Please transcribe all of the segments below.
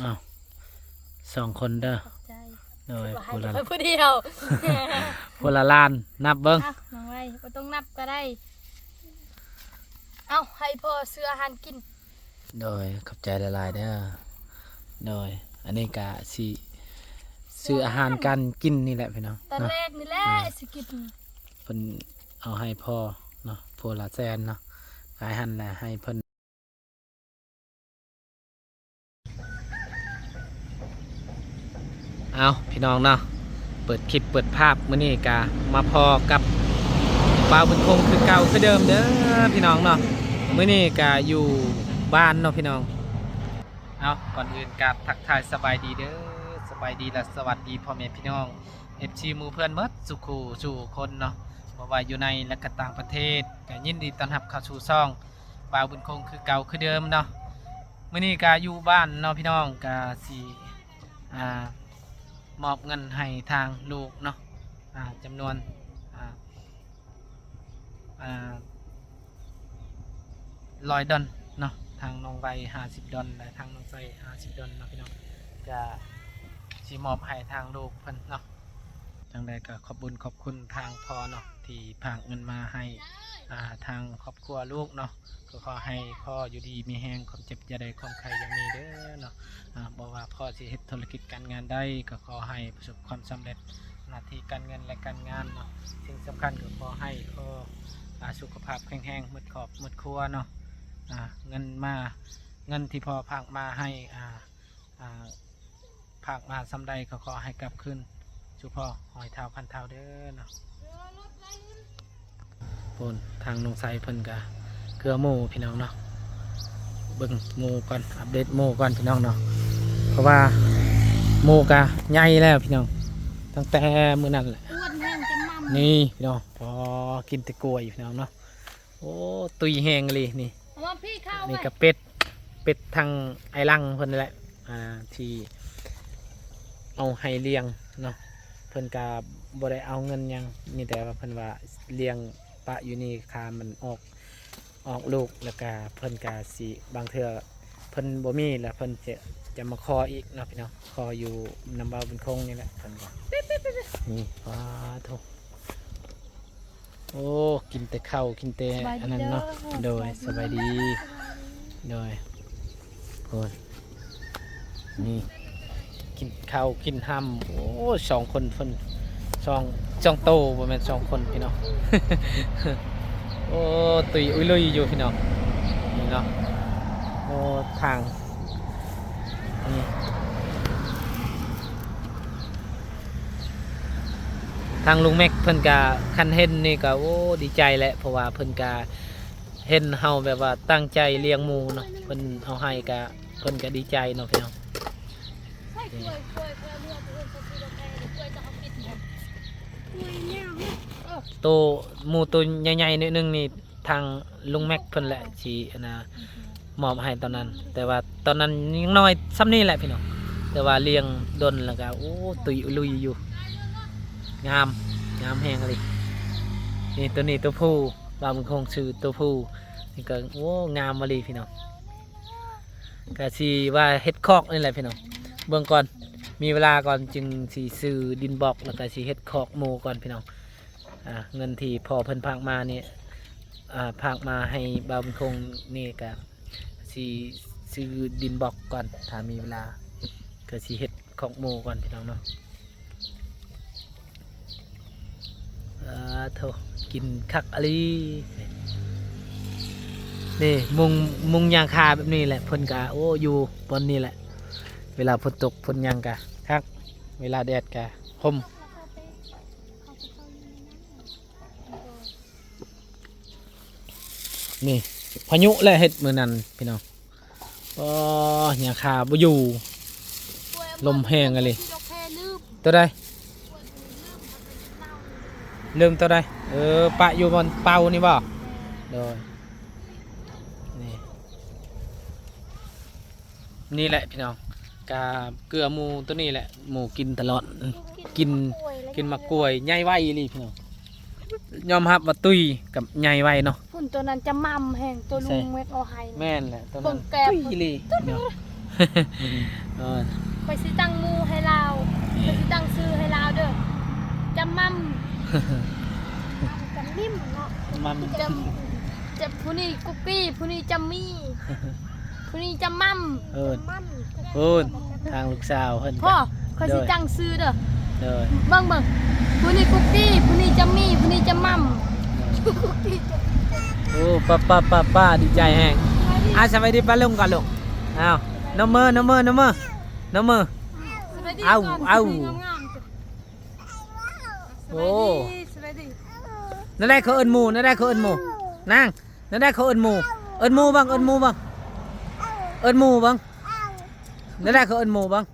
ອ້າວ ສອງຄົນເດີ. ຂອບໃຈ. ໂດຍ ຜູ້ລະ ຜູ້ດຽວ ຜູ້ລະລ້ານ. ນັບເບິ່ງ. ເອົ້າ ນ້ອງໄວ ບໍ່ຕ້ອງນັບກໍໄດ້. ເອົາ ໃຫ້ພໍ່ຊື້ອາຫານກິນ. ໂດຍ ຂອບໃຈຫຼາຍໆເດີ. ໂດຍ ອັນນີ້ກະຊິຊື້ອາຫານການກິນນີ້ແຫຼະພີ່ນ້ອງ. ຕອນແລກນີ້ແຫຼະ ອ່າ ຊິກິນ. ເພິ່ນເອົາໃຫ້ພໍ່ເນາະ ຜູ້ລະແສນເນາະ. ຂາຍຫັ້ນແຫຼະ ໃຫ້ເພິ່ນ. ເອົາ ພີ່ນ້ອງເນາະ ເປີດຄລິບເປີດພາບ ມື້ນີ້ກະມາພໍ້ກັບບ່າວບຸນຄົງຄືເກົ່າຄືເດີມເດີພີ່ນ້ອງເນາະ. ມື້ນີ້ກະຢູ່ບ້ານເນາະພີ່ນ້ອງ. ເອົາ ກ່ອນອື່ນກະທັກທາຍສະບາຍດີເດີ ສະບາຍດີ ແລະ ສະຫວັດດີພໍ່ແມ່ພີ່ນ້ອງ ເອັຟຊີ ໝູ່ເພື່ອນໝົດສູ່ຄູ່ສູ່ຄົນເນາະ ບໍ່ວ່າຢູ່ໃນ ແລະ ກະຕ່າງປະເທດ ກະຍິນດີຕ້ອນຮັບເຂົ້າສູ່ຊ່ອງ ບ່າວບຸນຄົງຄືເກົ່າຄືເດີມເນາະ. ມື້ນີ້ກະຢູ່ບ້ານເນາະພີ່ນ້ອງ ກະຊິ ອ່າ ມອບເງິນໃຫ້ທາງລູກເນາະ ອ່າ ຈຳນວນ ອ່າ ອ່າ ຮ້ອຍດອນເນາະ ທາງນ້ອງໄວຫ້າສິບດອນ ແລະ ທາງນ້ອງໄຊຫ້າສິບດອນເນາະພີ່ນ້ອງ. ກະຊິມອບໃຫ້ທາງລູກເພິ່ນເນາະ. ຈັ່ງໃດກໍຂອບບຸນຂອບຄຸນທາງພໍ່ເນາະ ທີ່ຝາກເງິນມາໃຫ້ ອ່າ ທາງຄອບຄົວລູກເນາະ. ກໍຂໍໃຫ້ພໍ່ຢູ່ດີມີແຮງ ຄວາມເຈັບຢ່າໄດ້ ຄວາມໄຂ້ຢ່າມີເດີເນາະ. ອ່າ ບໍ່ວ່າພໍ່ຊິເຮັດທຸລະກິດການງານໃດ ກໍຂໍໃຫ້ປະສົບຄວາມສຳເລັດ ໜ້າທີ່ການເງິນ ແລະ ການງານເນາະ. ສິ່ງສຳຄັນກໍຂໍໃຫ້ພໍ່ ອ່າ ສຸຂະພາບແຂງແຮງໝົດຄອບໝົດຄົວເນາະ. ອ່າ ເງິນມາ ເງິນທີ່ພໍ່ຝາກມາໃຫ້ ອ່າ ອ່າ ຝາກມາສ່ຳໃດກໍຂໍໃຫ້ກັບຄືນສູ່ພໍ່ຮ້ອຍເທົ່າພັນເທົ່າເດີເນາະ. ພຸ້ນ ທາງນ້ອງໄຊເພິ່ນກະເກືອໝູ່ພີ່ນ້ອງເນາະ. ເບິ່ງໝູ່ກ່ອນ ອັບເດດໝູ່ກ່ອນພີ່ນ້ອງເນາະ. ເພາະວ່າໝູ່ກະໃຫຍ່ແລ້ວພີ່ນ້ອງ ຕັ້ງແຕ່ມື້ນັ້ນແຫຼະ. ອ້ວນແຮງຈະໝ່ຳ ນີ້ພີ່ນ້ອງ ພໍກິນແຕ່ກ້ວຍພີ່ນ້ອງເນາະ. ໂອ້ ຕຸ້ຍແຮງອີ່ຫຼີນີ້. ເອົາມາພີ້ເຂົ້າ ນີ້ ໄວ້ ກະເປັດ ເປັດທາງອ້າຍຫຼັງເພິ່ນແຫຼະ ອ່າ ທີ່ເອົາໃຫ້ລ້ຽງເນາະ. ເພິ່ນກະບໍ່ໄດ້ເອົາເງິນຫຍັງ ມີແຕ່ວ່າເພິ່ນວ່າລ້ຽງປະຢູ່ນີ້ ຄາມັນອອກ ອອກລູກ ແລ້ວກະເພິ່ນກະຊິ ບາງເທື່ອເພິ່ນບໍ່ມີ ແລ້ວເພິ່ນຈະ ຈະມາຂໍອີກເນາະພີ່ນ້ອງ. ຂໍຢູ່ນຳບ່າວບຸນຄົງນີ້ແຫຼະ ເພິ່ນກະ ນີ້ ປາໂທ້. ໂອ້ ກິນແຕ່ເຂົ້າ ກິນແຕ່ອັນນັ້ນເນາະ. ໂດຍ ສະບາຍດີ ສະບາຍດີ ໂດຍ. ໂອ້ຍ ນີ້ ກິນເຂົ້າກິນຫ້ຳ. ໂອ້ ສອງຄົນເພິ່ນ ສອງ ສອງໂຕ ບໍ່ແມ່ນສອງຄົນພີ່ນ້ອງ. ໂອ້ ຕຸ້ຍອຸຍລຸຍຢູ່ພີ່ນ້ອງ ນີ້ເນາະ. ໂອ້ ທາງ ນີ້ ທາງລຸງແມັກເພິ່ນກະ ຄັນເຫັນນີ້ກະ ໂອ້ ດີໃຈແຫຼະ ເພາະວ່າເພິ່ນກະເຫັນເຮົາແບບວ່າຕັ້ງໃຈລ້ຽງໝູເນາະ. ເພິ່ນເອົາໃຫ້ກະ ເພິ່ນກະດີໃຈເນາະພີ່ນ້ອງ. ໂຕ ໝູໂຕໃຫຍ່ໆໜ້ອຍໜຶ່ງນີ້ ທາງລຸງແມັກເພິ່ນແຫຼະ ຊິ ອັນນ່າ ມອບໃຫ້ຕອນນັ້ນ ແຕ່ວ່າຕອນນັ້ນຍັງນ້ອຍສ່ຳນີ້ແຫຼະພີ່ນ້ອງ. ແຕ່ວ່າລ້ຽງດົນແລ້ວກະ ໂອ້ ຕຸ້ຍອຸຍລຸຍຢູ່ ງາມ ງາມແຮງອີ່ຫຼີ. ນີ້ ໂຕນີ້ໂຕຜູ້ ບ່າວບຸນຄົງຊື້ໂຕຜູ້ນີ້ກະ ໂອ້ ງາມອີ່ຫຼີພີ່ນ້ອງ. ກະຊິວ່າເຮັດຄອກນີ້ແຫຼະພີ່ນ້ອງ ເບິ່ງກ່ອນ ມີເວລາກ່ອນ ຈຶ່ງຊິຊື້ດິນບລັອກ ແລ້ວກະຊິເຮັດຄອກໝູກ່ອນພີ່ນ້ອງ. ອ່າ ເງິນທີ່ພໍ່ເພິ່ນຝາກມານີ້ ອ່າ ຝາກມາໃຫ້ບ່າວບຸນຄົງນີ້ ກະຊິຊື້ດິນບລັອກກ່ອນ ຖ້າມີເວລາ ກະຊິເຮັດຄອກໝູກ່ອນພີ່ນ້ອງເນາະ. ອ່າ ໂທ້ ກິນຄັກອີ່ຫຼີ. ນີ້ ມຸງ ມຸງຫຍ້າຄາແບບນີ້ແຫຼະ ເພິ່ນກະ ໂອ້ ຢູ່ບ່ອນນີ້ແຫຼະ. ເວລາຝົນຕົກຝົນຫຍັງກະຄັກ ເວລາແດດກະຫົ່ມ. ນີ້ ພາຍຸແຫຼະເຮັດມື້ນັ້ນພີ່ນ້ອງ. ໂອ້ ຫຍ້າຄາບໍ່ຢູ່ ລົມແຮງອີ່ຫຼີ. ໂຕໃດ? ລືມໂຕໃດ? ເອີ ປະຢູ່ບ່ອນເປົານີ້ບໍ່? ໂດຍ ນີ້ ນີ້ແຫຼະພີ່ນ້ອງ ກະເກືອໝູໂຕນີ້ແຫຼະ ໝູກິນຕະຫຼອດ ກິນ ກິນໝາກກ້ວຍ ໃຫຍ່ໄວອີ່ຫຼີພີ່ນ້ອງ. ຍອມຮັບວ່າຕຸ້ຍກັບໃຫຍ່ໄວເນາະ. ພຸ້ນ ໂຕນັ້ນຈະໝ່ຳແຮງ ໂຕລຸງແມັກເອົາໃຫ້. ແມ່ນແຫຼະ ໂຕນັ້ນຕຸ້ຍອີ່ຫຼີ. ໂຕນີ້ ເອີ ຂ້ອຍຊິຕັ້ງໝູ່ໃຫ້ລາວ ນີ້ ຂ້ອຍຊິຕັ້ງຊື່ໃຫ້ລາວເດີ ຈຳໝ່ຳ ຈຳໝິ້ມເນາະ ຈຳໝໍ້າ ຈຳ ຈຳ ຜູ້ນີ້ກຸກກີ້ ຜູ້ນີ້ຈຳໝີ ຜູ້ນີ້ຈຳໝ່ຳ ເອີ ຈຳໝໍ້າ ພຸ້ນ ທາງລູກສາວເພິ່ນ ພໍ່ ຂ້ອຍຊິ ໂດຍ ຕັ້ງຊື່ເດີ ໂດຍ ເບິ່ງ ເບິ່ງ ຜູ້ນີ້ກຸກກີ້ ຜູ້ນີ້ຈຳໝີ ຜູ້ນີ້ຈຳໝ່ຳ ໂດຍ ກຸກກີ້ຈຳໝີ ໂອ້ ປ້າ ປ້າ ປ້າ ປ້າ ດີໃຈແຮງ ອ່າ ສະບາຍດີປ້າລຸງກ່ອນລູກ ອ້າວ ນົບມື ນົບມື ນົບມື ນົບມື ສະບາຍດີ ເອົາ ກ່ອນ ເອົາ ສະບາຍດີງາມໆ ໂອ້ ສະບາຍດີ ສະບາຍດີ ແນວໃດເຂົາເອີ້ນໝູ່ ແນວໃດເຂົາເອີ້ນໝູ່ ນາງ ແນວໃດເຂົາເອີ້ນໝູ່ ເອີ້ນໝູ່ເບິ່ງ ເອີ້ນໝູ່ເບິ່ງ ເອີ້ນໝູ່ເບິ່ງ ແນວໃດເຂົາເອີ້ນໝູ່ເບິ່ງ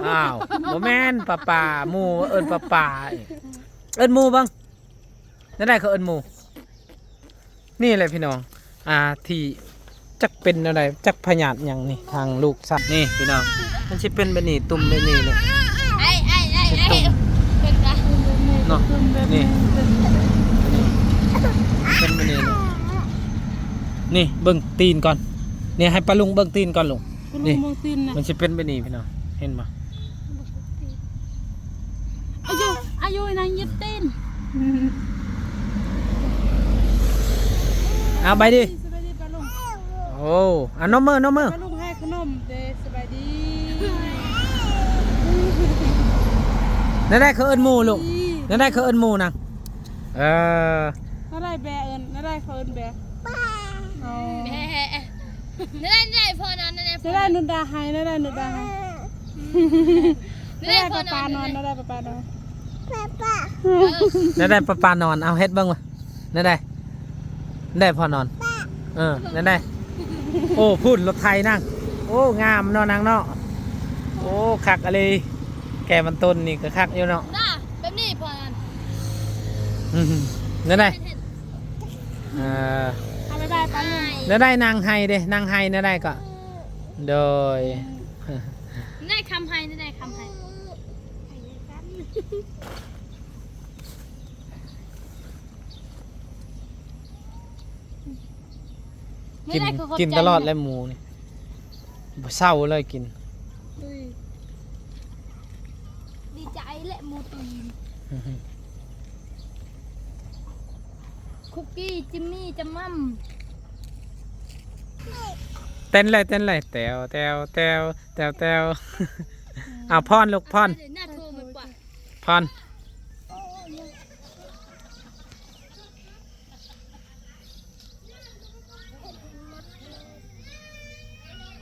ອ້າວ ບໍ່ແມ່ນ ປ້າ ປ້າ ໝູ່ ເອີ້ນປ້າ ປ້າ ເອີ້ນໝູ່ເບິ່ງ ແນວໃດເຂົາເອີ້ນໝູ່ ນີ້ແຫຼະພີ່ນ້ອງ ອ່າ ທີ່ຈັກເປັນແນວໃດ ຈັກພະຍາດຫຍັງນີ້ ທາງລູກສັດນີ້ພີ່ນ້ອງ ມັນຊິເປັນແບບນີ້ ຕຸ່ມແບບນີ້ເລີຍ ໄອ້ ໄອ້ ໄອ້ ເປັນຕຸ່ມ ເປັນ ເນາະ ນີ້ ເປັນແບບນີ້ເລີຍ ນີ້ເບິ່ງຕີນກ່ອນ ນີ້ໃຫ້ປ້າລຸງເບິ່ງຕີນກ່ອນລູກ ປ້າລຸງ ນີ້ ເບິ່ງຕີນນະ ມັນຊິເປັນແບບນີ້ພີ່ນ້ອງ ເຫັນບໍ່? ອາຍຸ ອາຍຸນາງຫຍິບຕີນ ເອົາໄປດິ ສະບາຍດີປ້າລຸງ ໂອ້ ອາ ນົບມື ນົບມື ປ້າລຸງໃຫ້ຂະໜົມເດ້ ສະບາຍດີ ແນວໃດເຂົາເອີ້ນໝູ່ລູກ ແນວໃດເຂົາເອີ້ນໝູ່ນະ ເອີ ແນວໃດແບເອີ້ນ ແນວໃດເຂົາເອີ້ນແບ ອໍ ແບ ນັ້ນແຫຼະ ນັ້ນແຫຼະ ພໍ່ນອນ ນັ້ນແຫຼະ ນັ້ນແຫຼະ ນຸດດາໄຮ ນັ້ນແຫຼະ ນຸດດາໄຮ ນັ້ນແຫຼະ ປ້າ ປ້ານອນ ນັ້ນແຫຼະ ປ້າ ປ້ານອນ ເອີ ນັ້ນແຫຼະ ປ້າ ປ້ານອນ ເອົາເຮັດເບິ່ງວ່າ ນັ້ນແຫຼະ ນັ້ນແຫຼະ ພໍ່ນອນ ເອີ ນັ້ນແຫຼະ ໂອ້ ພຸ້ນ ລົດໄຖນາງ ໂອ້ ງາມເນາະນາງເນາະ ໂອ້ ຄັກອີ່ຫຼີ ແກ່ມັນຕົ້ນນີ້ກໍຄັກຢູ່ເນາະ ນະ ແບບນີ້ພໍ່ນອນ ອືມ ນັ້ນແຫຼະ ອ່າ ເອົາບາຍບາຍປ້າລຸງ ແນວໃດນາງໄຮເດ້ ນາງໄຮແນວໃດກໍ ໂດຍ ນາຍຄຳໄຮ ນາຍຄຳໄຮ ກິນ ກິນຕະຫຼອດແຫຼະໝູນີ້ ບໍ່ເຊົາເລີຍກິນ ອຸ້ຍ ດີໃຈແຫຼະໝູຕີນ ຄຸກກີ້ ຈິມມີ້ ຈຳໝ່ຳ ເຕັ້ນເລີຍ ເຕັ້ນເລີຍ ແຕວ ແຕວ ແຕວ ແຕວ ແຕວ ອືມ ເອົາ ພອນລູກ ພອນ ໜ້າໂທມັນກວ່າ ພອນ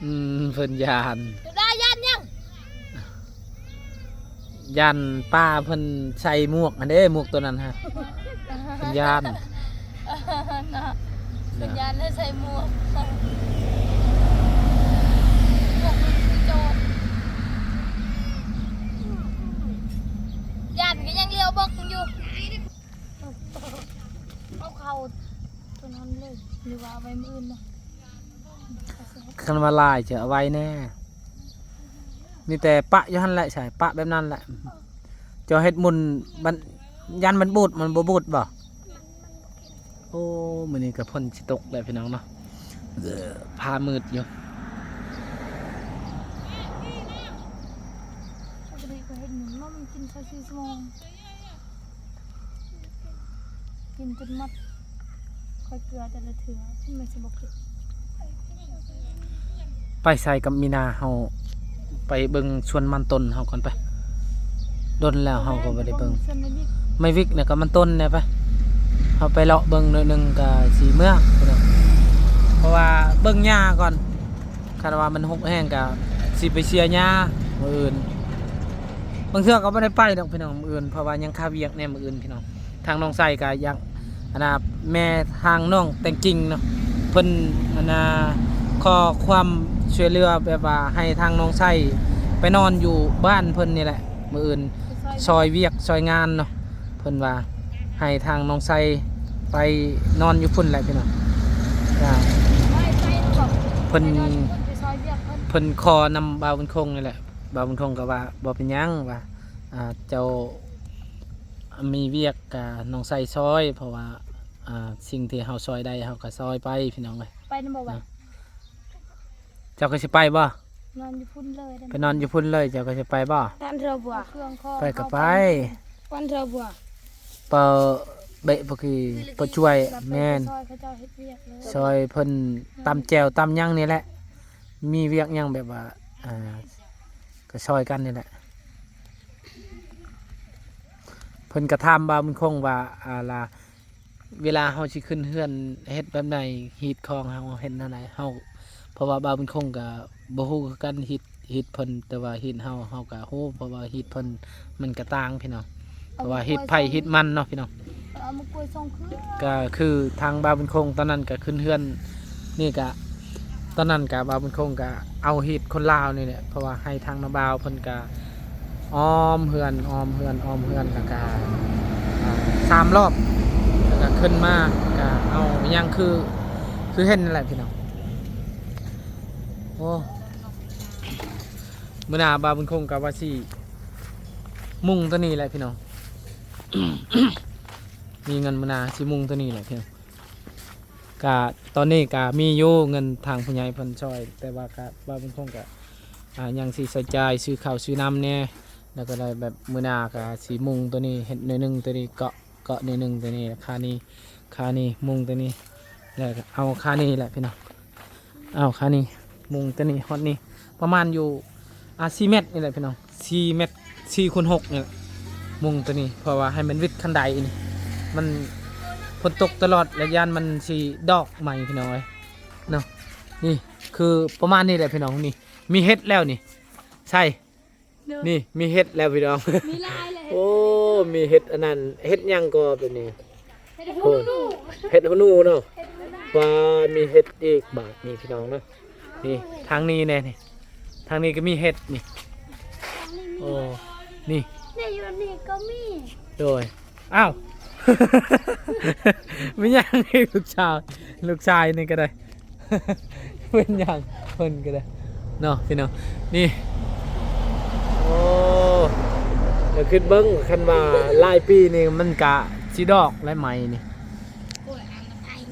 ອືມ ເພິ່ນຢ້ານ ດາຢ້ານຫຍັງ? ຢ້ານປ້າເພິ່ນໃສ່ໝວກຫັ້ນເດ້ ໝວກໂຕນັ້ນຫັ້ນ ເພິ່ນຢ້ານ ເນາະ ເພິ່ນຢ້ານແລ້ວໃສ່ໝວກ ໝວກມັນຄືໂຈນ ຢ້ານກໍຍັງຫຼຽວເບິ່ງຢູ່ ເອົາເຂົ້າໂຕນັ້ນເລີຍ ຫຼືວ່າເອົາໄວ້ມື້ອື່ນນະ? ຄັນວ່າຫຼາຍຈະເອົາໄວ້ແດ່ ມີແຕ່ປະຢູ່ຫັ້ນແຫຼະ ໃຊ່ ປະແບບນັ້ນແຫຼະ ເຈົ້າເຮັດໝຸ່ນ ມັນ ຢ້ານມັນບູດ ມັນບໍ່ບູດບໍ່? ໂອ້ ມື້ນີ້ກໍຝົນຊິຕົກແລ້ວພີ່ນ້ອງເນາະ ຟ້າມືດຢູ່ ປົກກະຕິກໍເຮັດໝຸ່ນເນາະ ມັນກິນຊາວສີ່ຊົ່ວໂມງ ກິນຈົນໝົດ ຂ້ອຍເກືອແຕ່ລະເທື່ອ ມັນຊິບໍ່ກິນ ໄປໃສກັບມີນາ ເຮົາໄປເບິ່ງສວນມັນຕົ້ນເຮົາກ່ອນໄປ ດົນແລ້ວເຮົາກໍບໍ່ໄດ້ເບິ່ງ ສວນໄມ້ວິກ ໄມ້ວິກນະ ກັບມັນຕົ້ນແດ່ໄປ ເຮົາໄປເລາະເບິ່ງໜ້ອຍໜຶ່ງກໍຊິເມືອ ເພາະວ່າເບິ່ງຫຍ້າກ່ອນ ຄັນວ່າມັນຮົກແຮງກໍຊິໄປເຊຍຫຍ້າມື້ອື່ນ ບາງເທື່ອກໍບໍ່ໄດ້ໄປດອກພີ່ນ້ອງມື້ອື່ນ ເພາະວ່າຍັງຄາວຽກແດ່ມື້ອື່ນພີ່ນ້ອງ ທາງນ້ອງໄຊກໍຢາກ ອັນນ່າ ແມ່ທາງນ້ອງແຕງກິ່ງເນາະ ເພິ່ນ ອັນນ່າ ຂໍຄວາມຊ່ວຍເຫຼືອ ແບບວ່າໃຫ້ທາງນ້ອງໄຊໄປນອນຢູ່ບ້ານເພິ່ນນີ້ແຫຼະ ມື້ອື່ນ ໄປຊ່ອຍ ຊ່ອຍວຽກຊ່ອຍງານເນາະ ເພິ່ນວ່າໃຫ້ທາງນ້ອງໄຊໄປນອນຢູ່ພຸ້ນແຫຼະພີ່ນ້ອງ ໄປ ໄປເນາະ ເພິ່ນ ໄປນອນຢູ່ພຸ້ນ ໄປຊ່ອຍວຽກເພິ່ນ ເພິ່ນຂໍນຳບ່າວບຸນຄົງນີ້ແຫຼະ ບ່າວບຸນຄົງກໍວ່າບໍ່ເປັນຫຍັງວ່າ ອ່າ ເຈົ້າມີວຽກກະນ້ອງໄຊຊ່ອຍ ເພາະວ່າ ອ່າ ສິ່ງທີ່ເຮົາຊ່ອຍໄດ້ເຮົາກໍຊ່ອຍໄປພີ່ນ້ອງເອີຍ ໄປນຳບໍ່ວະ ເຈົ້າກໍຊິໄປບໍ່? ນອນຢູ່ພຸ້ນເລີຍ ໄປນອນຢູ່ພຸ້ນເລີຍ. ເຈົ້າກໍຈະໄປບໍ່? ທ່ານເຖົ້າບົວ ເອົາເຄື່ອງຂອງ ໄປກໍໄປ. ທ່ານເຖົ້າບົວ ເປີເບະ ພໍກີເປີຊ່ວຍ ແມ່ນ ຊ່ອຍເຂົາເຈົ້າເຮັດວຽກເລີຍ ຊ່ອຍເພິ່ນ ອືມ ຕຳແຈ່ວຕຳຫຍັງນີ້ແຫຼະ. ມີວຽກຫຍັງແບບວ່າ ອ່າ ກໍຊ່ອຍກັນນີ້ແຫຼະ. ເພິ່ນກໍຖາມບ່າວບຸນຄົງວ່າ ອ່າ ລະ ເວລາເຮົາຊິຂຶ້ນເຮືອນເຮັດແບບໃດ? ຮີດຄອງເຮົາເຮັດແນວໃດ? ເຮົາ ເພາະວ່າບ່າວບຸນຄົງກໍບໍ່ຮູ້ຄືກັນ ຮີດ ຮີດເພິ່ນ ແຕ່ວ່າຮີດເຮົາ ເຮົາກໍຮູ້ ເພາະວ່າຮີດເພິ່ນມັນກໍຕ່າງພີ່ນ້ອງ. ເພາະວ່າຮີດໃຜຮີດມັນເນາະພີ່ນ້ອງ. ເອົາມາກວຍສອງເຄືອ ກໍຄືທາງບ່າວບຸນຄົງຕອນນັ້ນກໍຂຶ້ນເຮືອນນີ້ກະ ຕອນນັ້ນກະບ່າວບຸນຄົງກະເອົາຮີດຄົນລາວນີ້ແຫຼະ ເພາະວ່າໃຫ້ທາງນ້າບ່າວເພິ່ນກະອ້ອມເຮືອນ ອ້ອມເຮືອນ ອ້ອມເຮືອນ ແລ້ວກະ ອ່າ ສາມລອບ ແລ້ວກະຂຶ້ນມາ ກະເອົາຫຍັງຄື ຄືເຫັນນັ້ນແຫຼະພີ່ນ້ອງ. ໂອ້ ມື້ໜ້າບ່າວບຸນຄົງກະວ່າຊິມຸງຕົວນີ້ແຫຼະພີ່ນ້ອງ. ມີເງິນມື້ໜ້າຊິມຸງຕົວນີ້ແຫຼະພີ່ນ້ອງ. ກະຕອນນີ້ກະມີຢູ່ເງິນທາງຜູ້ໃຫຍ່ເພິ່ນຊ່ອຍ ແຕ່ວ່າກະບ່າວບຸນຄົງກະ ອ່າ ຍັງຊິໃຊ້ຈ່າຍຊື້ເຂົ້າຊື້ນ້ຳແດ່ ແລ້ວກໍໄດ້ແບບມື້ໜ້າກະຊິມຸງຕົວນີ້ ເຮັດໜ້ອຍໜຶ່ງ ຕົວນີ້ເກາະ ເກາະໜ້ອຍໜຶ່ງ ຕົວນີ້ຄານີ້ ຄານີ້ມຸງຕົວນີ້ ແລ້ວກໍເອົາຄານີ້ແຫຼະພີ່ນ້ອງ. ເອົາຄານີ້ມຸງແຕ່ນີ້ຮອດນີ້ ປະມານຢູ່ ອ່າ ສີ່ແມັດນີ້ແຫຼະພີ່ນ້ອງ ສີ່ແມັດ ສີ່ຄູນຫົກນີ້ແຫຼະ ມຸງຕົວນີ້ ເພາະວ່າໃຫ້ມັນວິດຄັນໄດນີ້ ມັນ ຝົນຕົກຕະຫຼອດ ແລະ ຢ້ານມັນຊິດອກໃໝ່ພີ່ນ້ອງເອີຍເນາະ. ນີ້ຄືປະມານນີ້ແຫຼະພີ່ນ້ອງ. ນີ້ມີເຫັດແລ້ວນີ້ ໃສ່ ໂດຍ ນີ້ມີເຫັດແລ້ວພີ່ນ້ອງ. ມີຫຼາຍແລ້ວ ໂອ້ ມີເຫັດອັນນັ້ນ ເຫັດຫຍັງກໍເປັນນີ້ ເຫັດຫູໜູ ເຫັດຫູໜູເນາະ. ເຫັດຫູໜູ ວ້າ ມີເຫັດອີກບາດນີ້ພີ່ນ້ອງເນາະ. ນີ້ທາງນີ້ແດ່ນີ້ ທາງນີ້ກໍມີເຫັດນີ້. ໂອ້ ນີ້ ນີ້ຢູ່ນີ້ກໍມີ ໂດຍ. ອ້າວ ແມ່ນຫຍັງລູກສາວ ລູກຊາຍນີ້ກໍໄດ້ ເປັນຫຍັງເພິ່ນກໍໄດ້ເນາະພີ່ນ້ອງ. ນີ້ ໂອ້ ແລ້ວຄິດເບິ່ງ ຄັນວ່າຫຼາຍປີນີ້ມັນກະຊິດອກແລ້ວໃໝ່ນີ້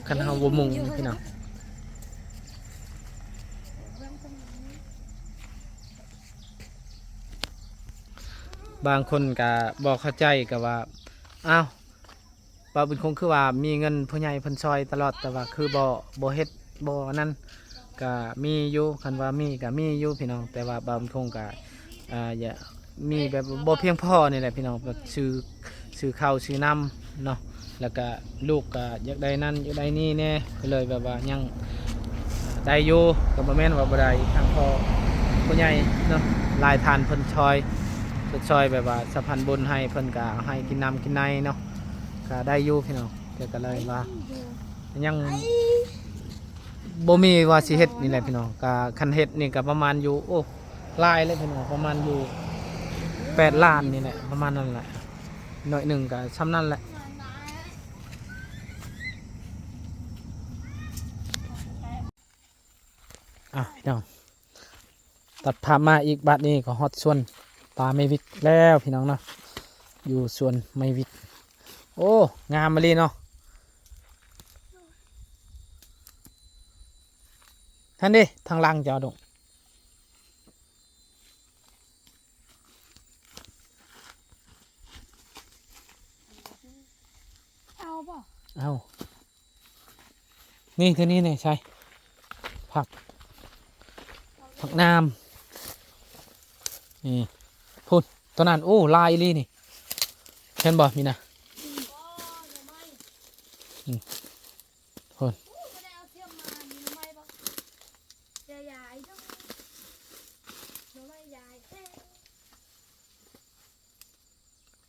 ຄັນເຮົາບໍ່ມຸງພີ່ນ້ອງ. ບາງຄົນກະບໍ່ເຂົ້າໃຈ ກະວ່າ ອ້າວ ບ່າວບຸນຄົງຄືວ່າມີເງິນຜູ້ໃຫຍ່ເພິ່ນຊ່ອຍຕະຫຼອດ ແຕ່ວ່າຄືບໍ່ ບໍ່ເຮັດ ບໍ່ອັນນັ້ນ ກະມີຢູ່ ຄັນວ່າມີກະມີຢູ່ພີ່ນ້ອງ. ແຕ່ວ່າບ່າວບຸນຄົງກະ ອ່າ ຢາກມີແບບບໍ່ພຽງພໍນີ້ແຫຼະພີ່ນ້ອງ ແບບຊື້ ຊື້ເຂົ້າຊື້ນ້ຳເນາະ ແລ້ວກະລູກກະຢາກໄດ້ນັ້ນຢາກໄດ້ນີ້ແດ່ ກໍເລີຍແບບວ່າຍັງ ອ່າ ໄດ້ຢູ່ ກໍບໍ່ແມ່ນວ່າບໍ່ໄດ້. ທາງພໍ່ຜູ້ໃຫຍ່ເນາະ ຫຼາຍທ່ານເພິ່ນຊ່ອຍ ເພິ່ນຊ່ອຍແບບວ່າສະພານບຸນໃຫ້ ເພິ່ນກະເອົາໃຫ້ກິນນ້ຳກິນໃນເນາະ ກະໄດ້ຢູ່ພີ່ນ້ອງ. ແຕ່ກໍເລີຍວ່າຍັງບໍ່ມີວ່າຊິເຮັດນີ້ແຫຼະພີ່ນ້ອງ. ກະຄັນເຮັດນີ້ກະປະມານຢູ່ ໂອ້ ຫຼາຍເລີຍພີ່ນ້ອງ ປະມານຢູ່ແປດລ້ານນີ້ແຫຼະ ປະມານນັ້ນແຫຼະ ໜ້ອຍໜຶ່ງກະຊ່ຳນັ້ນແຫຼະ. ອ່ະ ພີ່ນ້ອງ ຕັດພາບມາອີກ ບາດນີ້ກໍຮອດສວນປາໄມ້ວິກແລ້ວພີ່ນ້ອງເນາະ. ຢູ່ສວນໄມ້ວິກ ໂອ້ ງາມອີ່ຫຼີເນາະ. ຫັ້ນເດ້ ທາງຫຼັງເຈົ້າດົງ ເອົາບໍ່? ເອົາ. ນີ້ ຕົວນີ້ນີ້ ໃສ່ຜັກ ຜັກນ້ຳ ນີ້ ພຸ້ນ ຕົວນັ້ນ ໂອ້ ຫຼາຍອີ່ຫຼີນີ້ ເຫັນບໍ່? ມີນະ ອືມ ພຸ້ນ.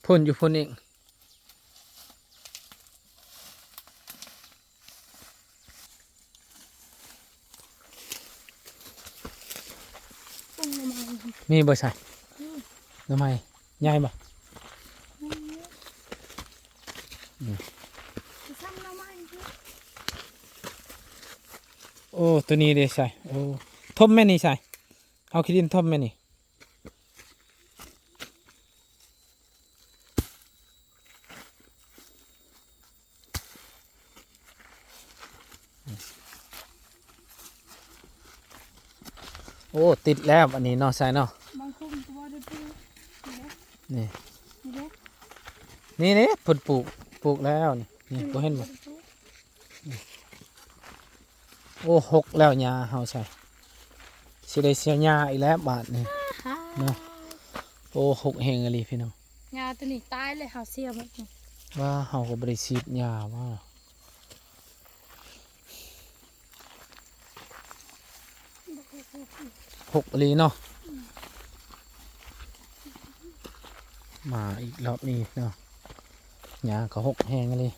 ພຸ້ນ ຢູ່ພຸ້ນອີກ ມີບໍ່ຊະ? ໜໍ່ໄມ້ໃຫຍ່ບໍ່? ອືມ ໂອ້ ຕົວນີ້ເດ້ຊະ? ໂອ້ ຖົມແມ່ນນີ້ຊະ? ເອົາຂີ້ດິນຖົມແມ່ນນີ້. ອືມ ໂອ້ ຕິດແລ້ວອັນນີ້ເນາະ ໃສ່ເນາະ ບາງຄົນກໍບໍ່ໄດ້ປູກ ນີ້ເດ້ ນີ້ເດ້ ນີ້ເດ້ ເພິ່ນປູກ ປູກແລ້ວນີ້ ນີ້ ບໍ່ເຫັນບໍ່ ໂອ້ ຫົກແລ້ວຫຍ້າເຮົາໃສ່ ຊິໄດ້ເສຍຫຍ້າອີກແລ້ວບາດນີ້ເນາະ. ໂອ້ ຫົກແຮງອີ່ຫຼີພີ່ນ້ອງ ຫຍ້າຕົວນີ້ຕາຍເລີຍ ເຮົາເສຍໝົດນີ້ ວ່າເຮົາກໍບໍ່ໄດ້ສີດຫຍ້າວ່າ ຫົກອີ່ຫຼີເນາະ ມາອີກລອບນີ້ເນາະ ຫຍ້າກໍຫົກແຮງອີ່ຫຼີ.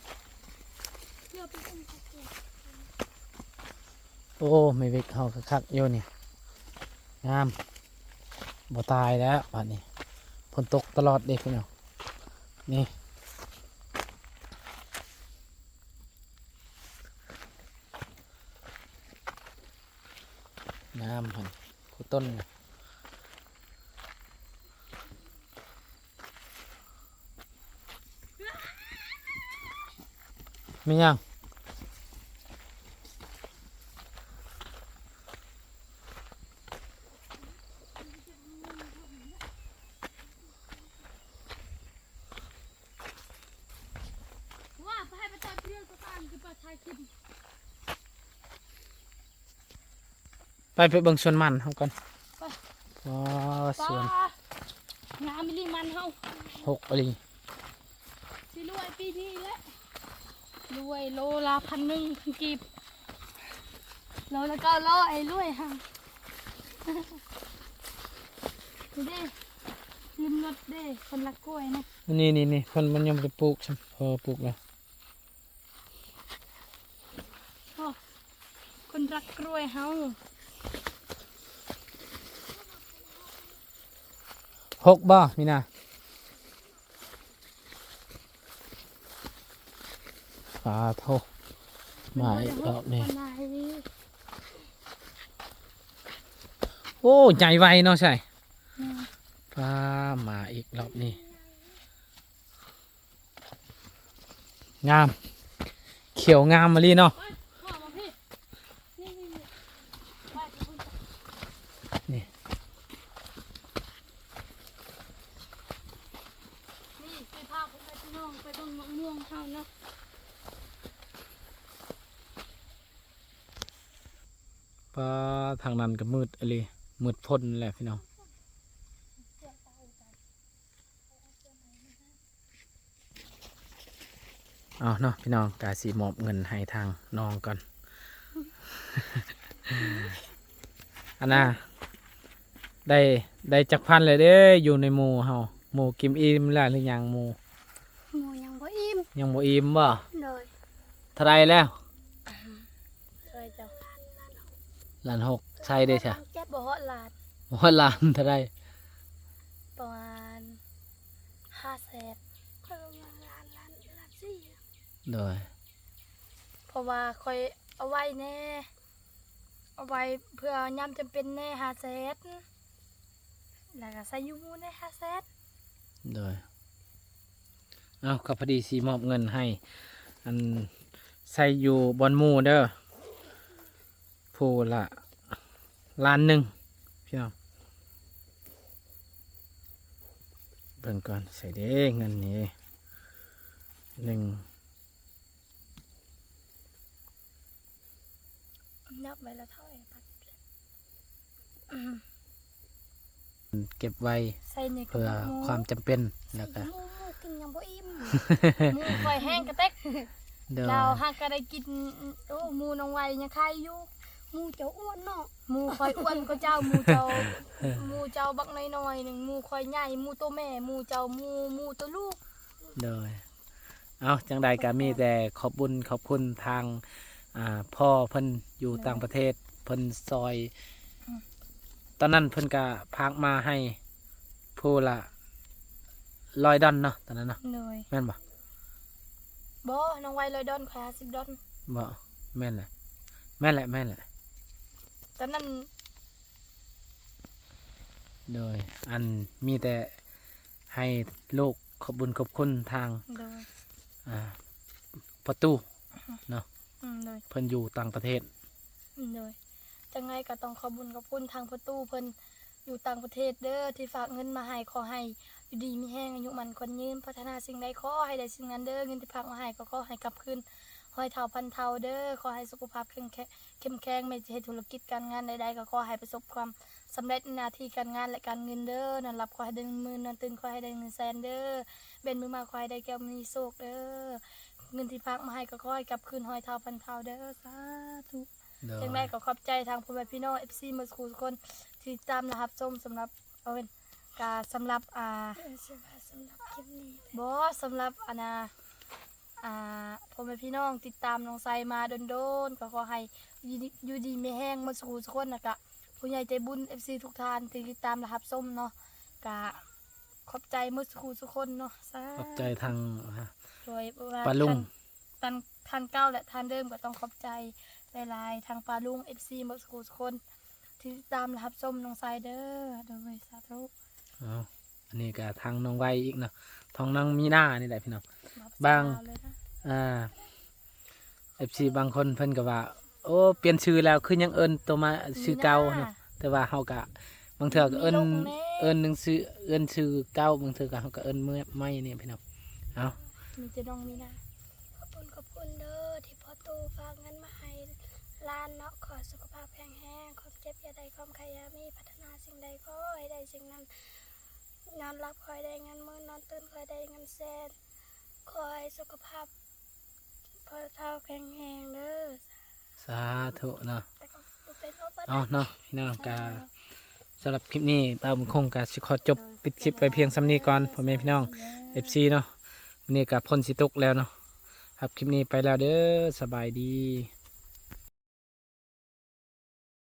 ໂອ້ ແມ່ວິກເຮົາກໍຄັກຢູ່ນີ້ ງາມ ບໍ່ຕາຍແລ້ວບາດນີ້ ຝົນຕົກຕະຫຼອດເດ້ພີ່ນ້ອງ ນີ້ ງາມຫັ້ນ ຄູ່ຕົ້ນ ແມ່ນຫຍັງ? ວ່າ ໄປໃຫ້ໄປຕອນເທື່ອກໍຕາມ ຄືໄປຖ່າຍຄລິບ. ໄປ ໄປເບິ່ງສວນມັນເຮົາກ່ອນ ໄປ ວ້າ ສວນ ປ້າ ງາມອີ່ຫຼີມັນເຮົາ ຫົກອີ່ຫຼີ ຊິລວຍປີນີ້ແຫຼະ ລວຍໂລລະພັນໜຶ່ງ ພັນກີບ ໂລລະເກົ້າຮ້ອຍ ລວຍຫັ້ນ ນີ້ເດ້ ຕື່ມລົດເດ້ ຄົນລັກກ້ວຍນະ ນີ້ໆໆ ເພິ່ນມັນຍັງບໍ່ໄດ້ປູກຊ້ຳ ເອີ ປູກແລ້ວ. ໂອ້ ຄົນລັກກ້ວຍເຮົາ ຫົກບໍ່ມີນາ? ສາທຸ ມາອີກລອບນີ້ ໂອ້ ໃຫຍ່ໄວເນາະ ໃຊ່ ອືມ ປ້າ ມາອີກລອບນີ້. ງາມ ຂຽວງາມອີ່ຫຼີເນາະ ນີ້ ນີ້ ຊິພາພວກພີ່ນ້ອງໄປເບິ່ງໝາກມ່ວງເຮົາເນາະ ປ້າ ທາງນັ້ນກໍມືດອີ່ຫຼີ ມືດຝົນແຫຼະພີ່ນ້ອງ. ເອົາເນາະພີ່ນ້ອງ ກະຊິມອບເງິນໃຫ້ທາງນ້ອງກ່ອນ ອັນນ່າ ໄດ້ ໄດ້ຈັກພັນແລ້ວເດ້ ຢູ່ໃນໝູ່ເຮົາ ໝູ່ກິນອີ່ມແລ້ວຫຼືຍັງໝູ່? ໝູ່ຍັງບໍ່ອີ່ມ ຍັງບໍ່ອີ່ມບໍ່? ໂດຍ ເທົ່າໃດແລ້ວ? ເທົ່າໃດເຈົ້າ? ລ້ານຫົກ ໃສ່ເດ້ຊະ ລ້ານເຈັດ ບໍ່ຮອດລ້ານ ບໍ່ຮອດລ້ານ ເທົ່າໃດ? ປະມານຫ້າແສນ ຂ້ອຍປະມານລ້ານ ລ້ານ ລ້ານສີ່ ໂດຍ ເພາະວ່າຂ້ອຍເອົາໄວ້ແດ່ ເອົາໄວ້ເພື່ອຍາມຈຳເປັນແດ່ ຫ້າແສນ ແລ້ວກໍໃສ່ຢູ່ໝູ່ແດ່ ຫ້າແສນ ໂດຍ ເອົາ ກໍພໍດີຊິມອບເງິນໃຫ້ ອັນ ໃສ່ຢູ່ບ່ອນໝູ່ເດີ ຜູ້ລະລ້ານໜຶ່ງ ພີ່ນ້ອງ ເບິ່ງກ່ອນ ໃສ່ເດ້ ເງິນນີ້ ໜຶ່ງ ນັບໄວ້ລະເທົ່າໃດ? ເກັບໄວ້ ໃສ່ໃນກະເປົາ ເພື່ອຄວາມຈຳເປັນ ແລ້ວກະ ໝູ່ ໝູ່ກິນຍັງບໍ່ອີ່ມ ໝູ່ຂ້ອຍແຮງກະເຕັກ ໂດຍ ລາວຫາກະໄດ້ກິນ ໂອ້ ໝູ່ນ້ອງໄວຍັງໄຄຢູ່ ໝູ່ເຈົ້າອ້ວນເນາະ ໝູ່ຂ້ອຍອ້ວນກວ່າເຈົ້າ ໝູ່ເຈົ້າ ໝູ່ເຈົ້າບັກນ້ອຍໆໜຶ່ງ ໝູ່ຂ້ອຍໃຫຍ່ ໝູ່ໂຕແມ່ ໝູ່ເຈົ້າ ໝູ່ ໝູ່ໂຕລູກ ໂດຍ. ເອົາ ຈັ່ງໃດກໍມີແຕ່ຂອບບຸນຂອບຄຸນທາງ ອ່າ ພໍ່ເພິ່ນຢູ່ຕ່າງປະເທດ ເພິ່ນຊ່ອຍ ອືມ ຕອນນັ້ນເພິ່ນກໍພາກມາໃຫ້ຜູ້ລະຮ້ອຍດອນເນາະ ຕອນນັ້ນເນາະ ໂດຍ ແມ່ນບໍ່? ບໍ່ ນ້ອງໄວຮ້ອຍດອນ ຂ້ອຍຫ້າສິບດອນ ບໍ່? ແມ່ນແຫຼະ ແມ່ນແຫຼະ ແມ່ນແຫຼະ ຕອນນັ້ນ ໂດຍ ອັນ ມີແຕ່ ໃຫ້ລູກຂອບບຸນຂອບຄຸນທາງ ໂດຍ ອ່າ ພໍ່ຕູ້ເນາະ ອືມ ໂດຍ ເພິ່ນຢູ່ຕ່າງປະເທດ ໂດຍ ຈັ່ງໃດກໍຕ້ອງຂອບບຸນຂອບຄຸນທາງພໍ່ຕູ້ເພິ່ນຢູ່ຕ່າງປະເທດເດີ້ ທີ່ຝາກເງິນມາໃຫ້. ຂໍໃຫ້ຢູ່ດີມີແຮງ ອາຍຸໝັ້ນຂວັນຍືນ ປາດຖະໜາສິ່ງໃດຂໍໃຫ້ໄດ້ສິ່ງນັ້ນເດີ້. ເງິນທີ່ຝາກມາໃຫ້ກໍຂໍໃຫ້ກັບຄືນຮ້ອຍເທົ່າພັນເທົ່າເດີ້. ຂໍໃຫ້ສຸຂະພາບເຂັ້ມແຂງ ເຂັ້ມແຂງ ແມ່ນຈະເຮັດທຸລະກິດການງານໃດໆ ກໍຂໍໃຫ້ປະສົບຄວາມສຳເລັດໃນໜ້າທີ່ການງານ ແລະ ການເງິນເດີ້. ນອນຫຼັບຂໍໃຫ້ໄດ້ເງິນໝື່ນ ນອນຕື່ນຂໍໃຫ້ໄດ້ເງິນແສນເດີ້. ແບນມືມາຂໍໃຫ້ໄດ້ແກ້ວມີໂຊກເດີ້. ເງິນທີ່ຝາກມາໃຫ້ກໍຂໍໃຫ້ກັບຄືນຮ້ອຍເທົ່າພັນເທົ່າເດີ້. ສາທຸ. ໂດຍ ຈັ່ງໃດກໍຂອບໃຈທາງພໍ່ແມ່ພີ່ນ້ອງ ເອັຟຊີ ໝົດສູ່ທຸກຄົນທີ່ຕິດຕາມ ແລະ ຮັບຊົມ. ສຳລັບ ເອີ ກະສຳລັບ ອ່າ ເອີ ຊິວ່າສຳລັບຄລິບນີ້ ບໍ່ ສຳລັບ ອັນນ່າ ອ່າ ພໍ່ແມ່ພີ່ນ້ອງຕິດຕາມນ້ອງໄຊມາດົນໆ ກໍຂໍໃຫ້ຢູ່ດີ ຢູ່ດີມີແຮງໝົດສູ່ທຸກຄົນ. ແລ້ວກະຜູ້ໃຫຍ່ໃຈບຸນ ເອັຟຊີ ທຸກທ່ານທີ່ຕິດຕາມ ແລະ ຮັບຊົມເນາະ ກະຂອບໃຈໝົດສູ່ທຸກຄົນເນາະ. ສາ ຂອບໃຈທາງ ໂດຍ ວ່າ ປ້າລຸງ ທ່ານ ທ່ານ ທ່ານເກົ່າ ແລະ ທ່ານເດີມ ກໍຕ້ອງຂອບໃຈຫຼາຍໆ ທາງປ້າລຸງ ເອັຟຊີ ໝົດສູ່ທຸກຄົນທີ່ຕິດຕາມ ແລະ ຮັບຊົມນ້ອງໄຊເດີ້. ໂດຍ ສາທຸ. ເອົາ ອັນນີ້ກໍທາງນ້ອງໄວອີກເນາະ ທາງນ້ອງມີນານີ້ແຫຼະພີ່ນ້ອງ. ບາງ ອ່າ ເອັຟຊີ ບາງຄົນເພິ່ນກໍວ່າ ໂອ້ ປ່ຽນຊື່ແລ້ວ ຄືຍັງເອີ້ນໂຕມາຊື່ເກົ່າເນາະ. ແຕ່ວ່າເຮົາກະບາງເທື່ອກໍເອີ້ນ ເອີ້ນໜັງສື ເອີ້ນຊື່ເກົ່າ ບາງເທື່ອກໍເຮົາກໍເອີ້ນໃໝ່ນີ້ພີ່ນ້ອງ. ເອົາ ມີແຕ່ນ້ອງມີນາ. ຂອບຄຸນ ຂອບຄຸນເດີ້ ທີ່ພໍ່ຕູ້ຝາກເງິນມາໃຫ້ຫຼານເນາະ. ຂໍໃຫ້ສຸຂະພາບແຂງແຮງ ຄວາມເຈັບຢ່າໄດ້ ຄວາມໄຂ້ຢ່າມີ ປາດຖະໜາສິ່ງໃດຂໍໃຫ້ໄດ້ສິ່ງນັ້ນ. ນອນຫຼັບຂໍໃຫ້ໄດ້ເງິນໝື່ນ ນອນຕື່ນຂໍໃຫ້ໄດ້ເງິນແສນ. ຂໍໃຫ້ສຸຂະພາບ ພໍ່ເຖົ້າແຂງແຮງເດີ້. ສາທຸເນາະ. ເອົາເນາະ ພີ່ນ້ອງ ກະສຳລັບຄລິບນີ້ ບ່າວບຸນຄົງກະຊິຂໍຈົບປິດຄລິບໄວ້ພຽງສ່ຳນີ້ກ່ອນ ພໍ່ແມ່ພີ່ນ້ອງ ເອັຟຊີ ເນາະ. ມື້ນີ້ກະຝົນຊິຕົກແລ້ວເນາະ. ຮັບຄລິບນີ້ໄປແລ້ວເດີ້ ສະບາຍດີ.